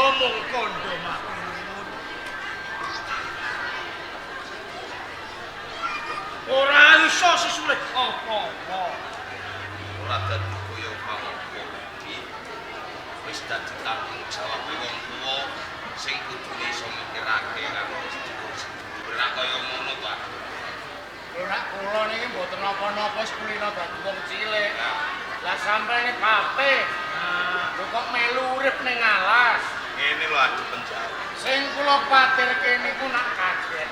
Mung kandha matur nuwun. Ora iso sesulih apa-apa. Ora dadi kaya apa iki. Wis dadi tanggung jawab wong tuwa sing kudune iso mikirake karo sedulur. Ora kaya ngono to. Ora kula niki mboten napa-napa wis kulino dadi wong cilik. Lah sampene bape. Lho kok melu urip ning alas. Ngene lho adu penjara. Sing kula kuwatirke niku nak kaget.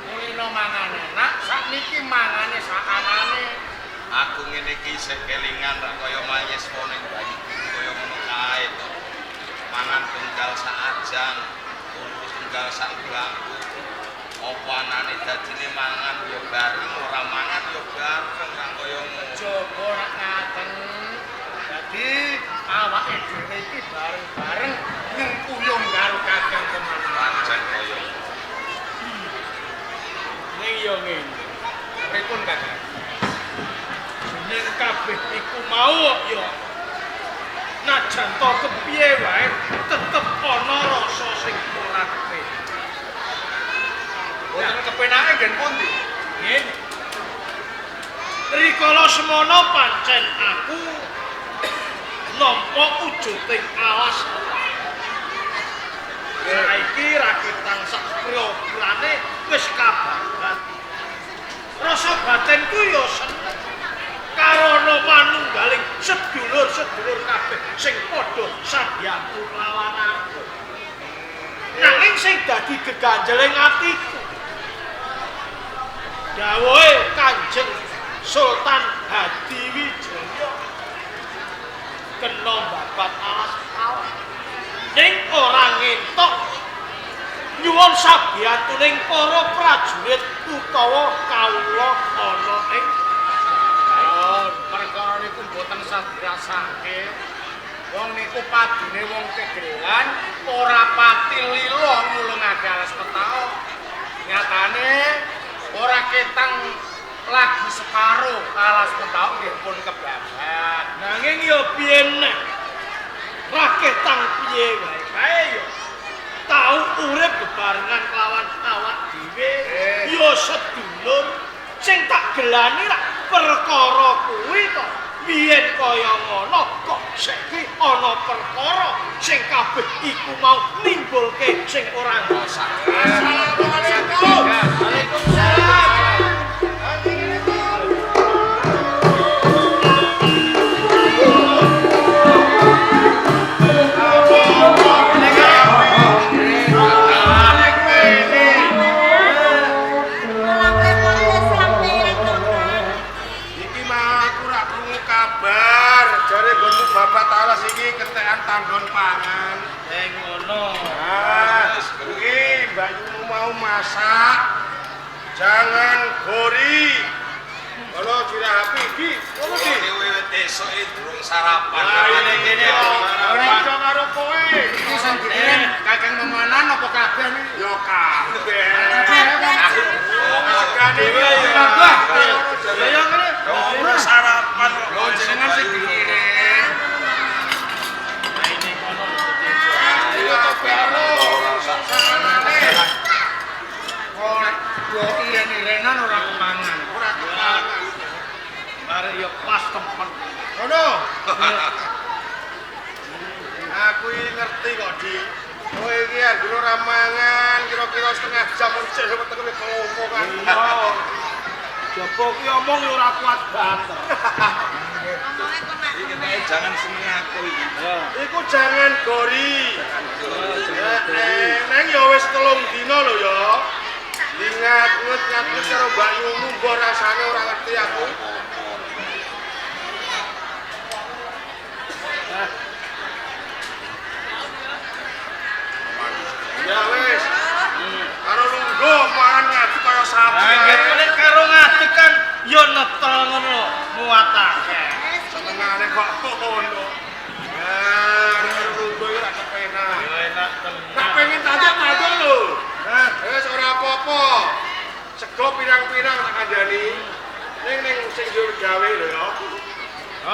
Kulino mangan enak, sakniki mangane sakanane. Aku ngene iki isih kelingan rak kaya mayeswa ning bayi kaya ngono kae to. Mangan tunggal sak ajang, turu tunggal sak bangku. Apa anane dadine mangan ya bareng, ora mangan ya bareng ra kaya ngono. Jaba rak ngaten. Dadi awake dhewe iki bareng-bareng nyengkuyung karo Kakang Pemanan. Pancen kaya ning ya ngene. Pripun Kakang? Jeneng kabeh iku mau ya. Najan to kepiye wae tetep ana rasa sing ora kepenak. Boten kepenake nggen pundi? Ngene. Rikala semono pancen aku nampa wujuding alas. Saiki raketang sak priyo-priyane wis kabaran. Rasa batinku ya seneng karana manunggaling sedulur-sedulur kabeh sing padha sadyanku lawan aku. Nanging sing dadi geganjeling atiku dawuhe Kanjeng Sultan Hadiwijaya kena babat alas pawon. Ning ora ngentok nyuwun sabiyantuning para prajurit utawa kawula ana ing perkara niku mboten sah dirasake. Wong niku padune wong kegelan ora pati lila ngulungake alas petaok. Nyatane ora ketang lagi separo alas petaok nggih pun kebabat. Nanging ya piye neh? Raketang piye wae kae ya tau urip bebarengan kelawan awak dhewe ya sedulur sing tak gelani rak perkara kuwi to. Biyen kaya ngono kok saiki ana perkara sing kabeh iku mau nimbulke sing ora ngrasake. Assalamualaikum. Waalaikumsalam. Bapak alas iki kentekan tanggon pangan. Ngono. Ah, iki Mbak Yumu mau masak. Jangan gori. Kalau dirapi iki, ngono iki. Wiwit esoke durung sarapan. Lah kene ora iso karo kowe. Iki sing dikirim Kakang Memanan apa kabeh iki? Ya kabeh. Segane ya. Ya ngene. Ora sarapan kok. Lho jenengan sing dikirim. Iren-irenan ora kemangan. Ora kemangan. Bare ya pas temen. Ngono. Aku iki ngerti kok, Di. Kowe iki anggere ora mangan kira-kira setengah jam sik wetenge kelopo kan. Iya. Jaba ki omong ya ora kuat banter. Omonge kok nak. Iki nek jangan seneng aku iki. Iku jangan gori. Neng ya wis 3 dina lho ya. Ingat-ngat karo Mbak Yumu mbok rasane ora ngerti aku. Ya wis. Karo lungguh mangan ngadeg kaya sapi. Lah nggih nek karo ngadeg kan ya netel ngono lho, muat akeh. Senengane kok ngono. Nah, lungguh iki ora kepenak. Ya enak tenan. Tak pengen tanduk-tanduk lho. Nah, wis ora apa-apa. Sego pirang-pirang tak kandhani. Ning ning sing yo gawe lho ya.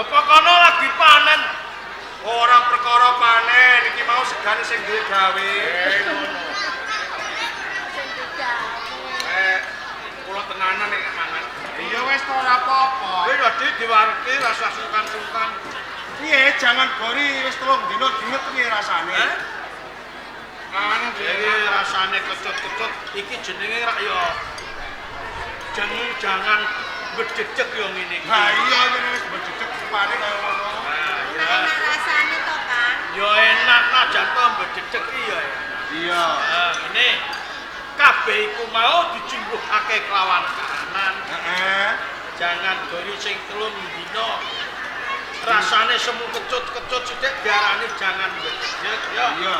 Apa kono lagi panen Ora perkara panen, iki mau segane sing duwe gawe. Ngono. Sing digawe. Kula tenanan nek mangan. Iya wis to ora apa-apa. Kowe lho diwareki rasa sungkan-sungkan. Piye jangan gori wis 3 dina dinget piye rasane? Hah? Anu Iki rasane kecut-kecut, iki jenenge rak ya jeneng jangan bededek ya ngene iki. Ha iya ngene wis bededek rupane kaya ngono. Enak rasane to, Kang? Ya enak najan to bededek iki ya. Iya. Nah, ngene. Kabeh iku mau dijumbuhake kelawan kahanan. Heeh. Jangan gori sing 3 dina. Rasane semu kecut-kecut sithik diarani jangan bededek ya. Iya.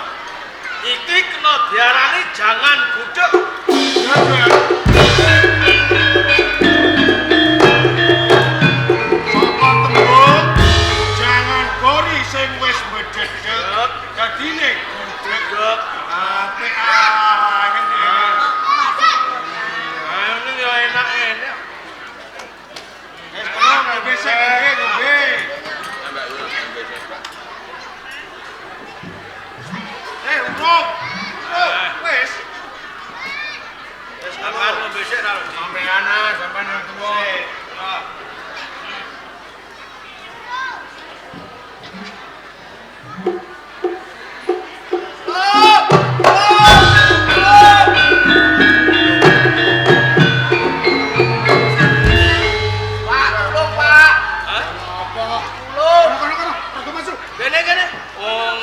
Iki kena diarani jangan gudeg. Saka tembung jangan gori sing wis bededek dadine gudeg. Apik ah ngene. Ayo ning ya enak-enak. Wis kono ngombe sik ngombe. Urung. Wis. Wis sampean ngombe sik ta lho. Sampean ah, sampean yang tuwa. Pak, tulung, Pak. Hah? Apa? Tulung. Kono kono, rego masuk. Kene kene. Wong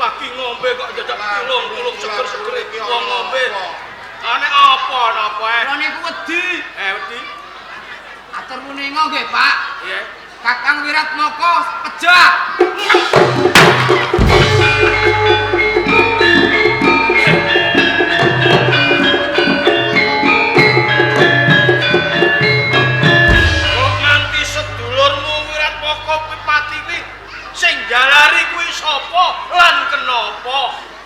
lagi ngombe kok dadak tulung-tulung seger-seger iki wong ngombe. Ane apa ana apa eh? Kula niku wedi. Wedi. Atur muninga nggih, Pak. Iya. Kakang Wiratmoko pejah. Kok nganti sedulurmu Wiratmoko kuwi pati kuwi sing jalari kuwi sapa lan kenapa?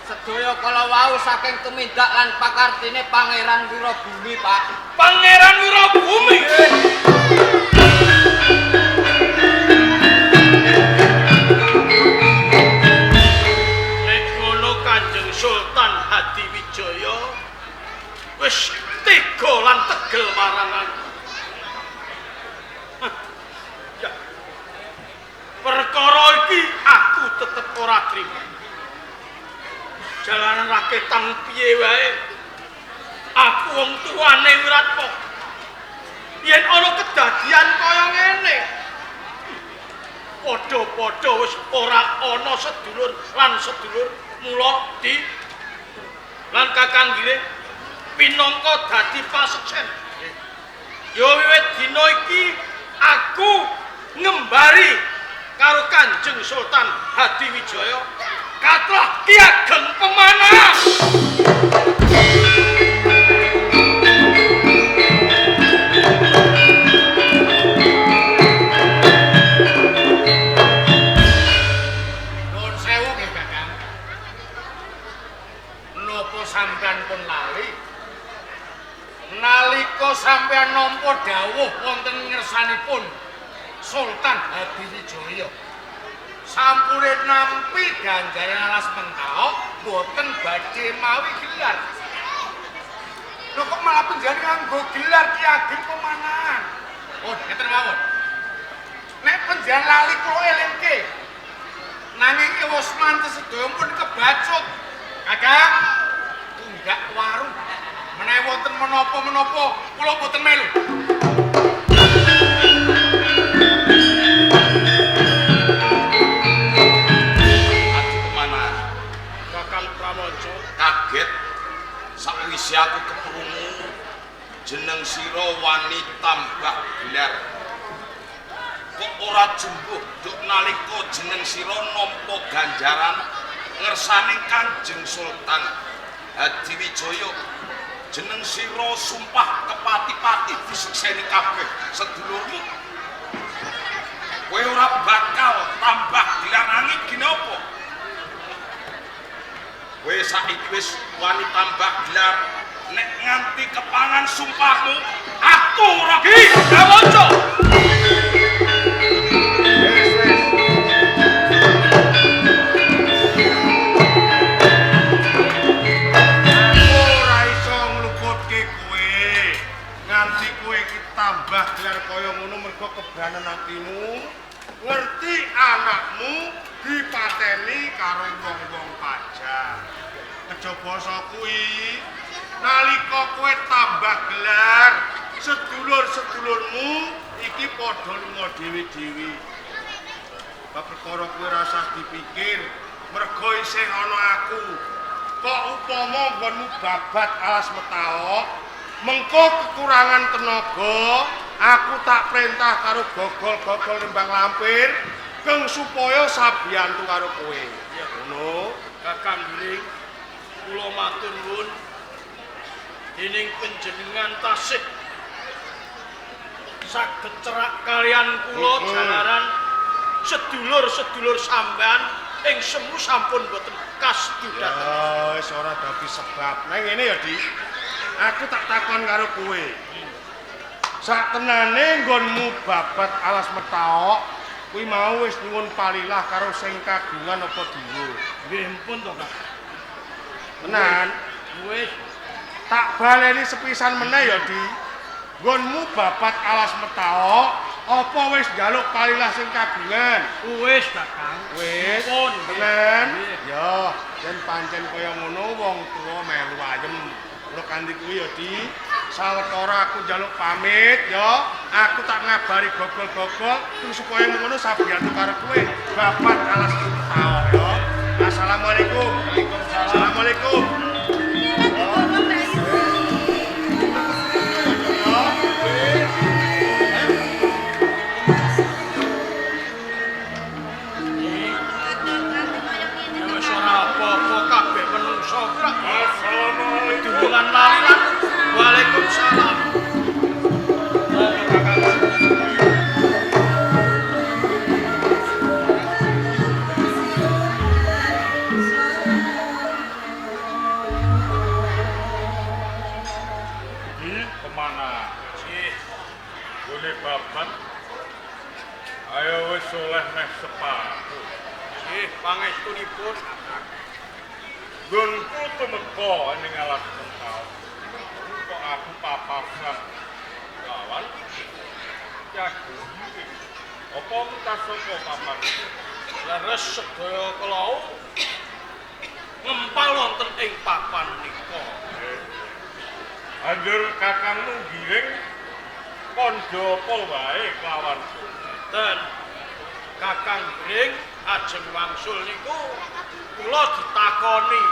Sedaya kala wau saking tumindak lan pakartine Pangeran Wirabumi, Pak. Pangeran Wirabumi. Nek ngono Kanjeng Sultan Hadiwijaya wis tega lan tegel marang aku. Hah. Ya. Perkara iki aku tetep ora trima. Jalanan raketang piye wae. Aku wong tuane Wiratmoko. Yen ana kedadian kaya ngene, padha-padha wis ora ana sedulur lan sedulur mula di lan Kakang Giring pinangka dadi paseksen. Ya wiwit dina iki aku ngembari karo Kanjeng Sultan Hadiwijaya katrah Ki Ageng Pemanah. Nuwun sewu nggih, Kakang. Napa sampean pun lali? Nalika sampean nampa dawuh wonten ngersanipun Sultan Hadiwijaya, sampune nampi ganjaran alas mentaok boten badhe mawi gelar. Lho kok malah panjenengan nganggo gelar Ki Ageng Pemanahan? Oh, ngeten mawon. Nek panjenengan lali kula elingke. Nanging ewosman sedaya pun kebacut. Kakang, tunggak waru. Menawi wonten menapa-menapa kula boten melu. Adi Pemanahan. Kakang Pramojo, Kaget sakwise aku keprungu jeneng sira wani tambah gelar. Kok ora jumbuh nduk nalika jeneng sira nampa ganjaran ngersane Kanjeng Sultan Hadiwijaya. Jeneng sira sumpah kepati-pati disekseni kabeh sedulurmu. Kowe ora bakal tambah dilarangi gini apa? Kowe saiki wis wani tambah gelar, nek nganti kepangan sumpahmu, aku ora Ki Pramojo. Wis wis. kaya ngono mergo kebranan atimu, ngerti anakmu dipateni karo wong-wong Pajang. Kejaba saka kuwi, nalika kowe tambah gelar, sedulur-sedulurmu iki padha lunga dhewe-dhewe. Bab perkara kuwi ora usah dipikir, mergo isih ana aku. Kok upama nggonmu babat alas metaok, mengko kekurangan tenaga, aku tak perintah karo gogol-gogol Rembang Lampir keng supaya sabiyantu karo kowe. Ngono. Kakang Giring, kula matur nuwun dening panjenengan tasih saged cerak kalian kula jalaran sedulur-sedulur sampean ing semu sampun boten kasdu dhateng. Ya wis ora dadi sebab. Nang ngene ya, Dik. Aku tak takon karo kowe. Sak tenane nggonmu babat alas metaok kuwi mau wis nyuwun palilah karo sing kagungan apa dhuwur. Nggih empun to, Kak. Tenan. Wis tak baleni sepisan meneh ya, Dik. Nggonmu babat alas metaok apa wis njaluk palilah sing kagungan? Wis, Kakang. Wis. Tenan. Ya, yen pancen kaya ngono wong tuwa melu ayem. Kula kanthi kuwi ya, Dik. Sawetara aku njaluk pamit ya, aku tak ngabari gogol-gogol terus supaya ngono sabiyantu karo kowe babat alas metaok ya. Assalamualaikum. Waalaikumsalam. Assalamualaikum. Assalamualaikum. Lali lan waalaikumsalam. Di kemana? Sih, gone babat. Ayo wis oleh meh sepatu. Sih, pangestunipun. Nggonku tumeka ning alas mentaok. Kok aku papasan lawan Jago. Apa mentas saka papan? Leres sedaya kelau ngempal wonten ing papan nika. Anjur kakangmu giring kandha apa wae kelawanku. Ten Kakang Giring ajeng wangsul niku kula ditakoni.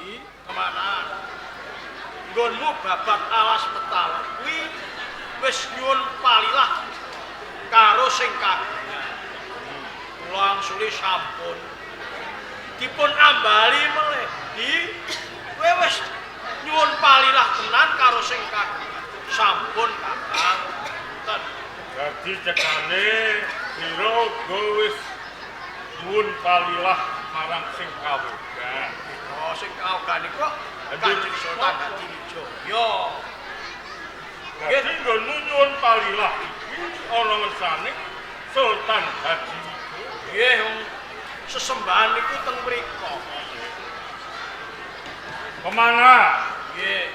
Iki kemana? Nggonmu babat alas metaok kuwi wis nyuwun palilah karo sing kagungan. Kula angsuli sampun. Dipun ambali melih. Di kowe wis nyuwun palilah tenan karo sing kagungan. Sampun Kakang. Ten. Dadi cekane sira uga wis nyuwun palilah marang sing kawogan. Oh, sing kawogan niku Kanjeng Sultan Hadiwijaya. Dadi nggonmu nyuwun palilah iki ana ngersane Sultan Hadiwijaya. Nggih, wong sesembahan niku teng mriku. Kemana? Nggih.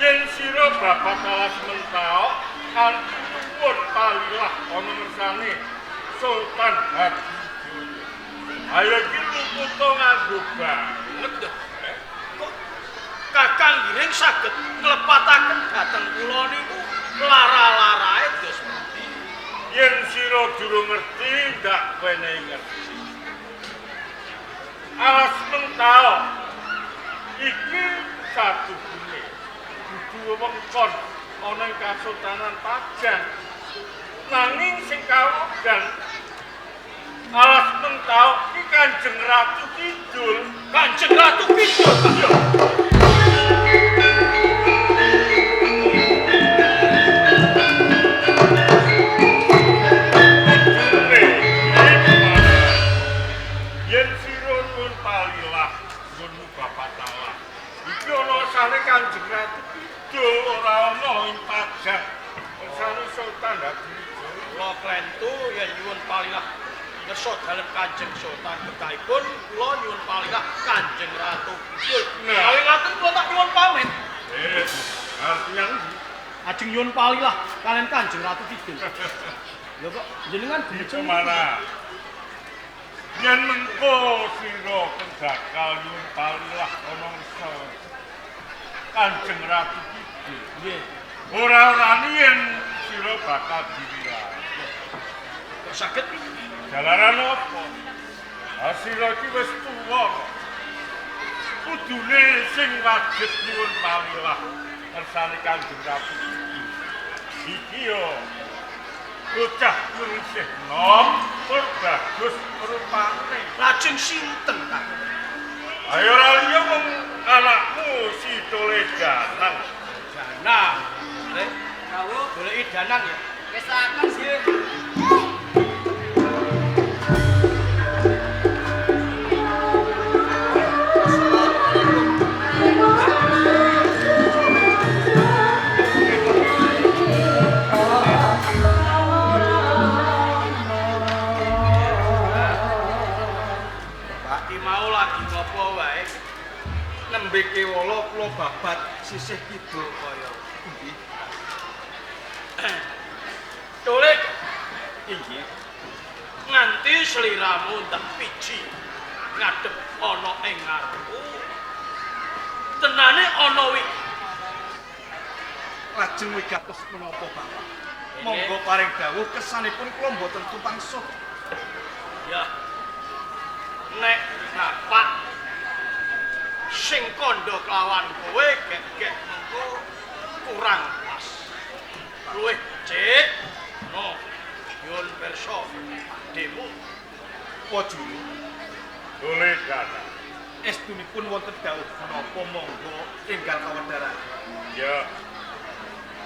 Yen sira babat alas mentaok kanthi nyuwun palilah ana ngersane Sultan Hadiwijaya. Ayo iki luputa nganggo banget. Kok Kakang Giring saged nglepataken dhateng kula niku lara-larae dos pundi? Yen sira durung ngerti, ndak wenehi ngerti. Alas mentaok iki satugune dudu wewengkon ana ing Kasultanan Pajang. Nanging sing kawogan alas mentaok iki Kanjeng Ratu Kidul. Kanjeng Ratu Kidul. Iya. Yen sira nyuwun palilah nggonmu babat alas iki ana sane Kanjeng Ratu Kidul ora ana ing Pajang. Sane Sultan Hadiwijaya. Kula klentu yen nyuwun palilah ngersa dalem Kanjeng Sultan kedahipun kula nyuwun palilah Kanjeng Ratu Kidul. Kawin ngaten kula tak nyuwun pamit. Arep nyang ndi? Ajeng nyuwun palilah kalian Kanjeng Ratu Kidul. Lho kok jenengan Iku mana? Yen mengko sira bakal nyuwun palilah ana ngarsa Kanjeng Ratu Kidul. Nggih. Ora-orane yen sira bakal diwilah. Kok saged? Jalaran apa? Ah sira iki wis tuwa kok. Kudune sing wajib nyuwun palilah kersane Kanjeng Ratu Kidul. Iki yo bocah kuwi isih nom tur bagus rupane. Lajeng sinten, Kang? Ayo ora liya mung anakmu si Tole Danang. Danang. Rek, Rawuh, goleki Danang ya. Wis lakon sih. Ki mau lagi ngopo wae? Nembe kewala kula babat sisih kidul kaya pundi? Tulik Inggih. nganti sliramu ndak piji ngadep ana ing ngarepku. Tenane ana wi. Lajeng wigatos menapa Bapak? Monggo paring dawuh kesanipun kula mboten tumpang suh. Ya. Nek bapak sing kandha kelawan kowe gek-gek mengko kurang pas. Luwih becik no nyuwun pirsa demo Wajuru Tole Danang. Estunipun wonten dawuh menapa monggo enggal kawedharan. Ya.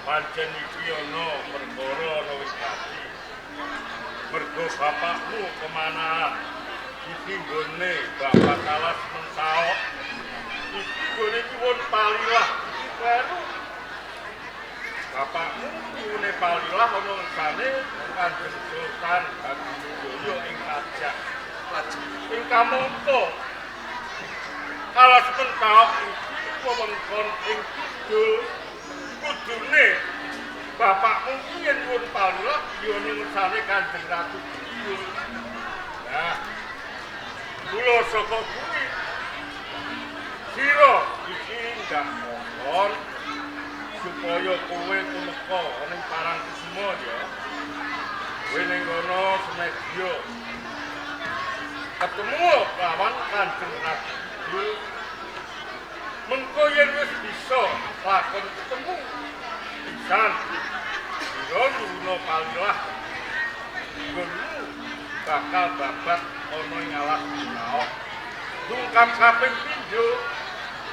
Pancen iki ana perkara ana wigati. Mergo bapakmu kemana? Iki nggone Bapak Alas Mentaok. Iki nggone nyuwun palilah iki kleru. Bapakmu nyuwune palilah ana ngersane Kanjeng Sultan Hadiwijoyo ing Pajang. Lajeng Ing kamangka Alas Mentaok iki wewengkon ing kidul. Kudune bapakmu ki yen nyuwun palilah ya ning ngersane Kanjeng Ratu Kidul. Nah, kula saka kuwi sira iki ndak mohon supaya kowe tumeka ning Parangkusuma ya. Kowe ning kono semedya ketemu lawan Kanjeng Ratu Kidul. Mengko yen wis bisa lakon ketemu pisan sira nyuwuna palilah nggonmu bakal babat ana ing alas Mentaok. Tungkap kaping pindho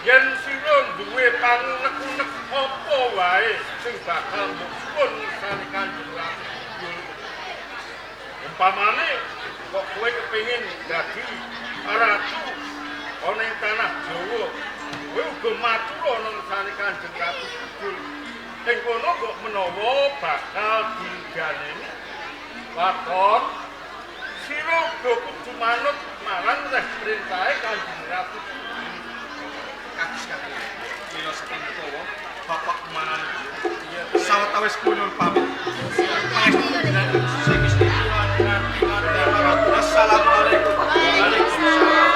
yen sira duwe pangunek-unek apa wae sing bakal mbok suwun ngersane Kanjeng Ratu Kidul. Umpamane kok kowe kepengin dadi ratu ana ing tanah Jawa, kowe uga matur ana ngersane Kanjeng Ratu Kidul. Ing kono kok menawa bakal diganeni waton sira uga kudu manut marang reh perintahe Kanjeng Ratu Kidul. Kados kaki mila saking Betawa Bapak kemanan sawetawis kula nyuwun pamit. Sing wis Assalamualaikum. Waalaikumsalam.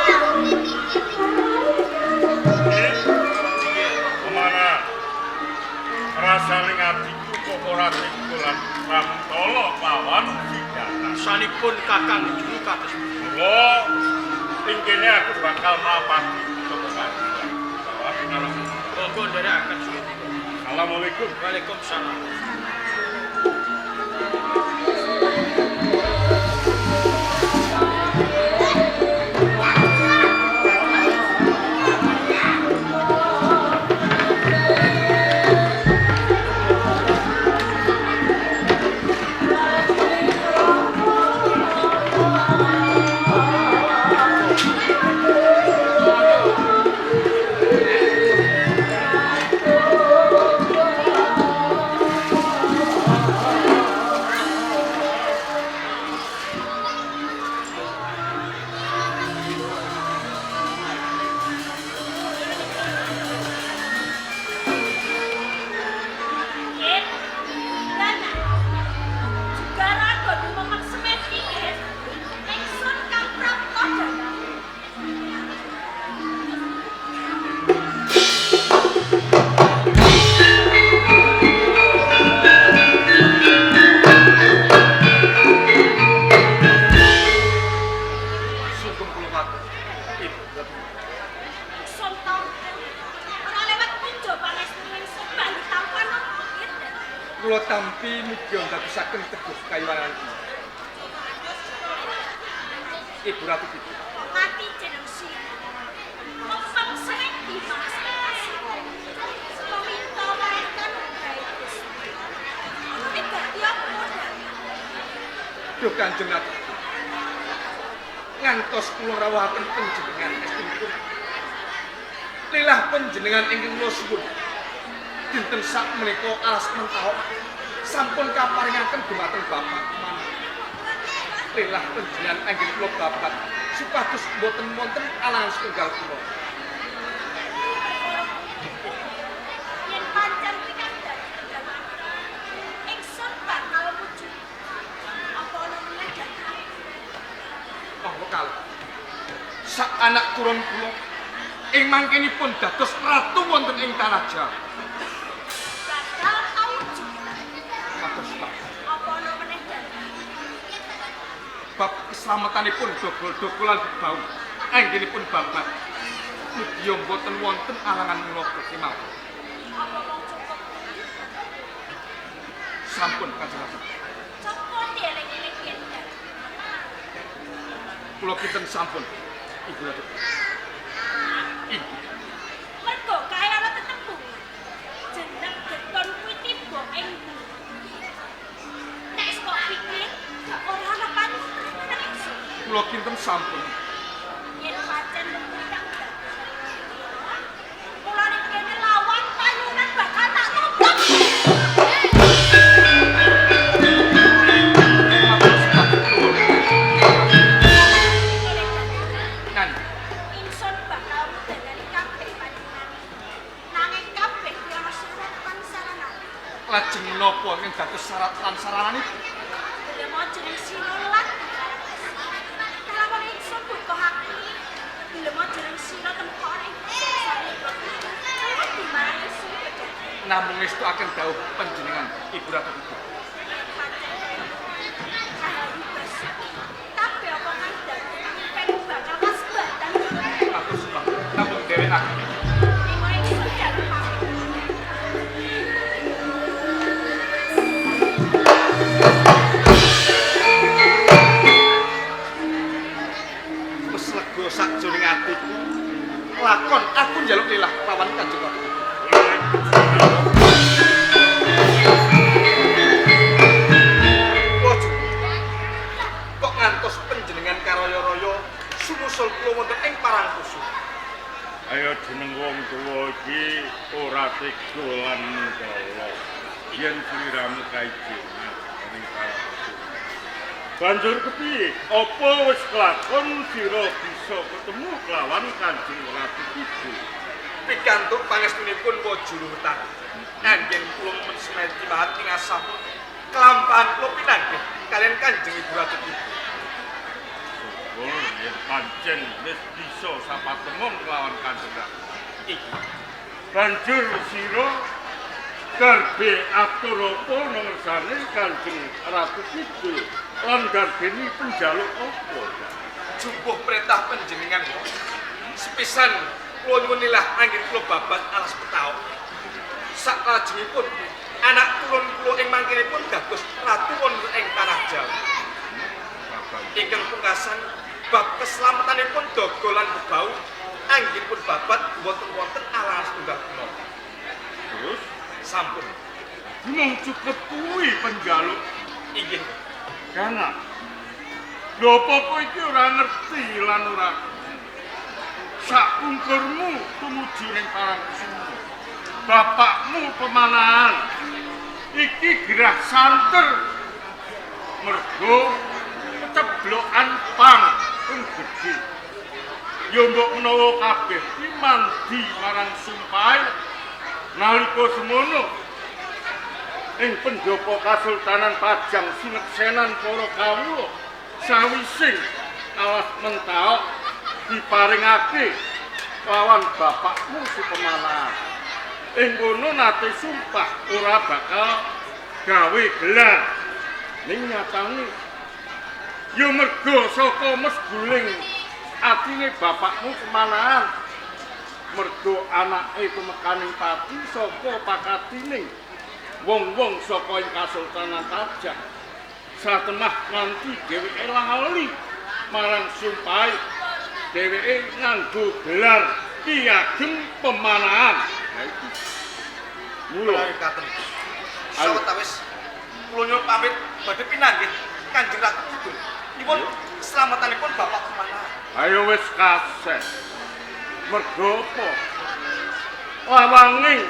Kemana? Rasane atiku kok ora tega lan pramtala lawan si Danang. Sanipun Kakang Juru kados pundi? Mula ing kene aku bakal mlapati saka Kanjeng. Monggo nderekaken suwun. Assalamualaikum. Waalaikumsalam. Thank you. Ingsun tampa ora lewat pujo pangestu ingsun bali tampan apa? Kula tampi mugi ndadosaken teguh kayuwangan iki. Ibu Ratu Kidul. Mati jeneng sira. Mempeng sing dimas meminta marang kanugrahe Gusti. Kuwi dadi apa? Duh Kanjeng Ratu. Ngantos kula rawuhaken panjenengan estunipun. Lilah panjenengan ingkang kula suwun. Dinten sak menika alas Mentahok sampun kaparingaken dumateng Bapak Manah. Lilah panjenengan anggen kula babat supados mboten wonten alangan setunggal kula. Yen pancen kuwi kang dadi kendala ingsun bakal wujud. Apa ana meneh dadi? Oh, kalih. Sak anak turun kula ing mangkenipun dados ratu wonten ing tanah Jawa. Bakal awujud. Kados Pak. Apa ana meneh dadi? Bab keselamatanipun dogol-dogolan bebau anggenipun babat mugi mboten wonten alangan menapa kemawon. Apa mung cukup? Sampun Kanjeng Ratu. Cukup dieling-eling yen dadi. Kula kinten sampun Ibu Ratu. Ibu. Mergo kae ana tetembungan. Jeneng geton kuwi tiba ing bumi. Nek kok pikir ora ana panyuwun nang ingsun. Kula kinten sampun. Yen pancen kuwi kang dadi. Kula ning kene lawan panyuwunan bakal tak tutup. Nan, Ingsun bakal mudhanani kabeh panjenengane. Nanging kabeh kuwi ana syarat lan saranane. Lajeng menapa ingkang dados syarat lan sarananipun? Gelem jeneng sira lan kalawan ingsun buka hati. Gelem jeneng sira temkon ingsun salira. Kuwi marang ingsun bedha. Namung ngestuaken dawuh panjenengan Ibu Ratu Kidul. Rahayu Basuki. Kabeh apa kang dadi pamimpen bakal kasebatan. Matur sembah namung dhewekaken. Nima ingsun jaluk pamit. Wis lega sakjroning atiku. Lakon aku njaluk lilah lawan Kanjeng Ratu Kidul. Waduh. Kok ngantos panjenengan karaya-raya sumusul kula wonten ing Parangkusumo. Ayo jeneng wong tuwa iki ora tega lan mungkala. Yen sliramu kaijenan ning Parangkusumo. Banjur kepiye? Apa wis kelakon sira bisa ketemu kelawan Kanjeng Ratu Kidul? Pikantuk pangestunipun Wajuluhutan. Anggen kula mensemedi mahat ing asapun kelampahan kula pinanggih kaliyan Kanjeng Ibu Ratu Kidul. Syukur yen pancen wis bisa sapatemon kelawan Kanjeng Ratu. Iki Banjur sira garbe atur apa nang ngersane Kanjeng Ratu Kidul lan garbeni penjaluk apa? Jumbuh perintah panjenengan. Sepisan kula nyuwun lilah anggen kula babat alas Petahok. Saklajengipun anak turun kula ing mangkenipun dados ratu wonten ing tanah Jawa. Ingkang pungkasan bab keselamatanipun dogol lan bebau anggenipun babat mboten wonten alas tunggal punapa. Terus Sampun. mung cukup kuwi penjaluk Inggih. Kana. Lho apa kowe iki ora ngerti lan ora sakpungkurmu tumuju ning Parangkusumo. Bapakmu pemanahan iki gerah santer mergo keceblokan pang ping gedhe. Ya mbok menawa kabeh iki mandi marang sumpahe nalika semono ing pendopo Kasultanan Pajang sineksenan para kawula sawise alas Mentaok diparingake lawan bapakmu si pemanahan. Ing kono nate sumpah ora bakal gawe gelar. Ning nyatane ya mergo saka mesguling Atine bapakmu kemanahan. Mergo anake tumekaning pati saka pakatining wong-wong saka ing Kasultanan Pajang. Satemah nganti dheweke lali marang sumpahe dheweke nganggo gelar Ki Ageng Pemanahan. Ha iki. Mula katen. Sawetawis kula nyuwun pamit badhe pinanggih Kanjeng Ratu Kidul. Nyuwun selamatanipun Bapak Pemanahan. Ayo wis kaseh. Mergo apa? Lawanging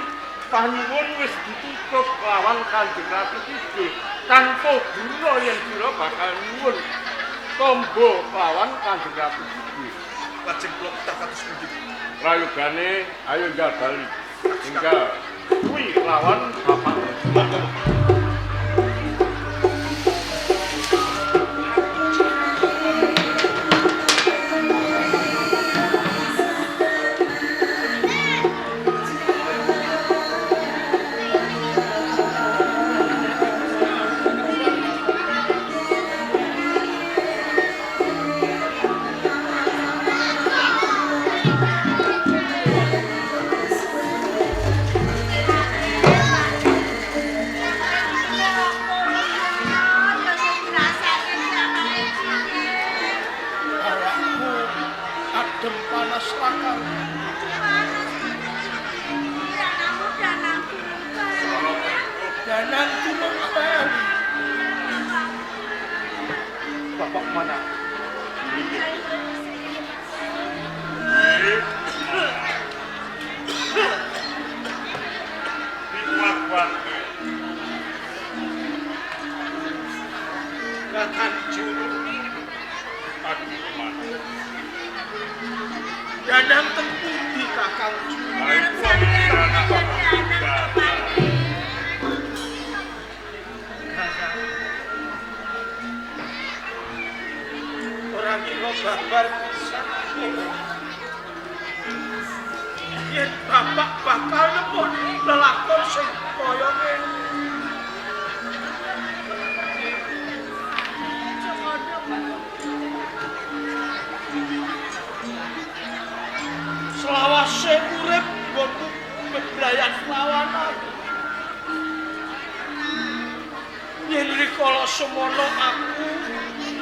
panyuwun wis ditutup lawan Kanjeng Ratu Kidul. Tanpa guna yen sira bakal nyuwun tombo lawan Kanjeng Ratu Kidul. Lajeng kula kedah kados pundi? Prayogane ayo enggal bali. Enggal kuwi lawan bapak. Bapak mana? Kakang Juru Danang teng pundi Kakang Juru? Ora kira babar pisan. Yen bapak bakal nepun lelakon sing kaya ngene. Selawase urip nggonku beblayan lawan aku. Yen rikala semono aku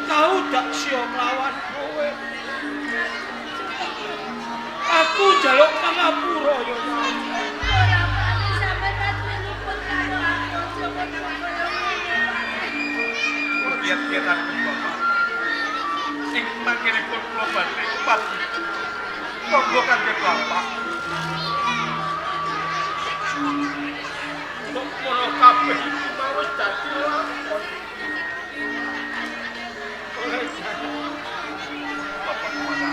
tau dak siya nglawan kowe. Aku njaluk pangapura ya. Ora pati sampeyan luput karo aku aja kaya ngene. Kula kiat-kiataken Bapak. Sing mangkenipun kula badhe pati. Monggo kangge Bapak. Kok mono kabeh iki mau wis dadi lakon. Ora Bapak mana?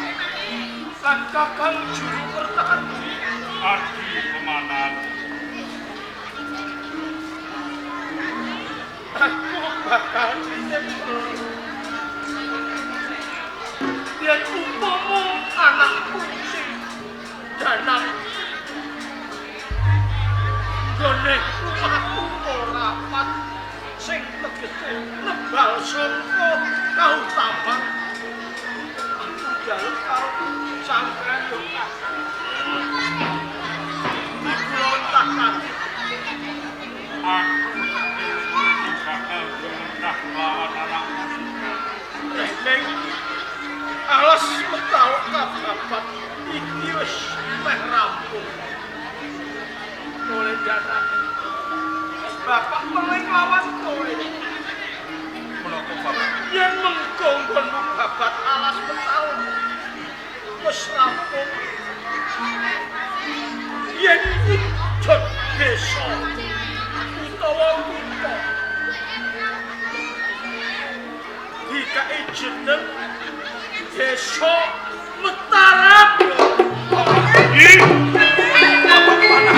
Lan Kakang Juru Kertadi Adi Pemanahan. Aku bakal nitip yen umpama anakku sing danang gone rumahku ora pat sing tegese nebal sangka kautaman. Aku njaluk karo sampeyan yo Kakang. Iku lontah kaki. Aku bakal gementah lawan anakku. Ning alas metal kababat iki wis meh rampung. Oleh datang bapak meling lawan kowe. Menapa Bapak? Yen mengko nggonmu babat alas metal wis rampung. Yen wujud desa utawa kutha dikai jeneng Desa Mataram. Bapak mana?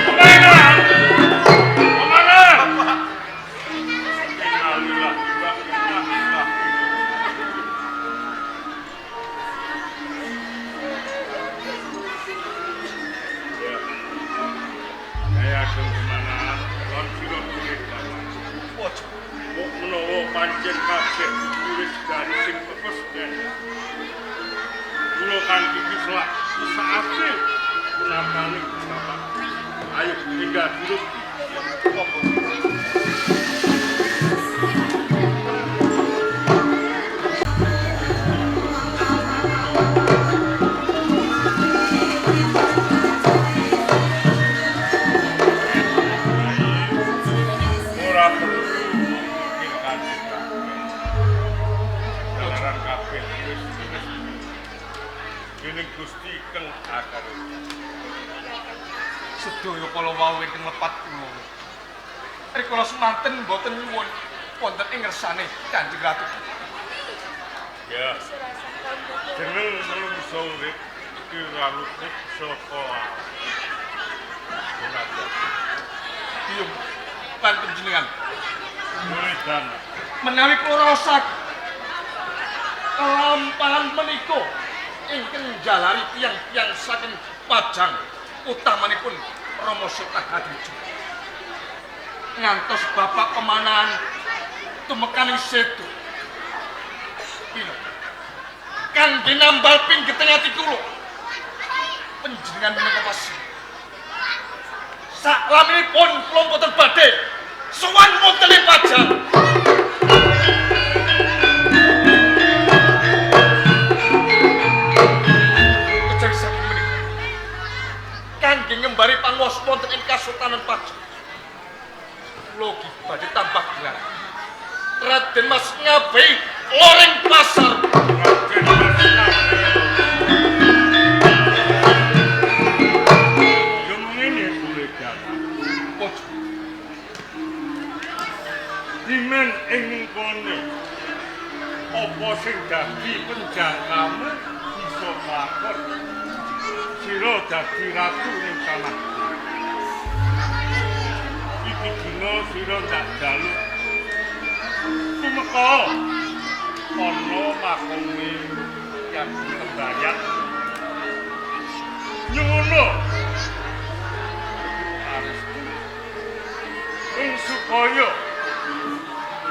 Pemanahan. Pemanahan. Bapak. Innalillahi wa inna ilaihi. Ya. Kaya Ageng Pemanahan lan sira pilih dalan. Ojo. Mbok menawa pancen kabeh wis garis sing pepes den. Kula kanthi iki selak saate punartane Bapak. Ayo tinggal duduk. Ora perlu mikir kanthi kabeh. Jalaran kabeh wis dening Gusti keng akare. Sedaya kala wau ingkang lepat kula. Rikala semanten mboten nyuwun wonten ing ngersane Kanjeng Ratu. Ya. Jeneng menungso urip iki ora luput saka alam. Diyem lan panjenengan. Muridana. Menawi kula raosak kelampahan menika ingkang njalari tiyang-tiyang saking Pajang utamanipun Rama Sotahadijo. Ngantos bapak pemanahan tumekaning sedo. Pino. Kangge nambal pinggeteng ati kula. Panjenengan menika pasi. Saklaminipun kula mboten badhe sowan wonten ing Pajang. Kejawi saking menika kangge ngembari panguwas wonten ing Kasultanan Pajang. Kula ugi badhe tambah gelar Raden Mas Ngabei Loring Pasar. Raden Mas Ngabei. Yo ngene Buledana. Ojo. Dimen ing mengkone apa sing dadi penjangkamu bisa lakon. Sira dadi ratu ning tanah. Iki dina sira ndak jaluk. Tumeka ana makome yang tembayak. Nyuwuna arestu ing supaya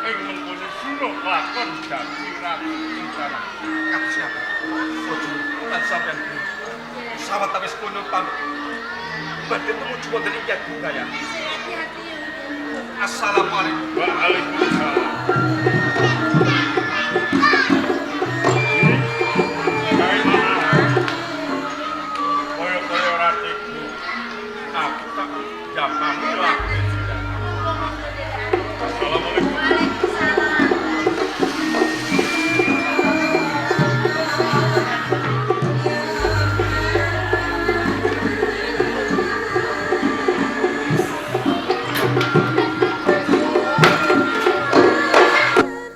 ing mengkono sira lakon dadi ratu ing tanah. Kados napa? Ojo lan sampeyan kuwi. Sawetawis kula pamit. Badhe tumuju wonten ing Yogyakarta. Hati-hati ya. Assalamualaikum. Waalaikumsalam. Kaya-kaya ora tega. Aku tak japani lah.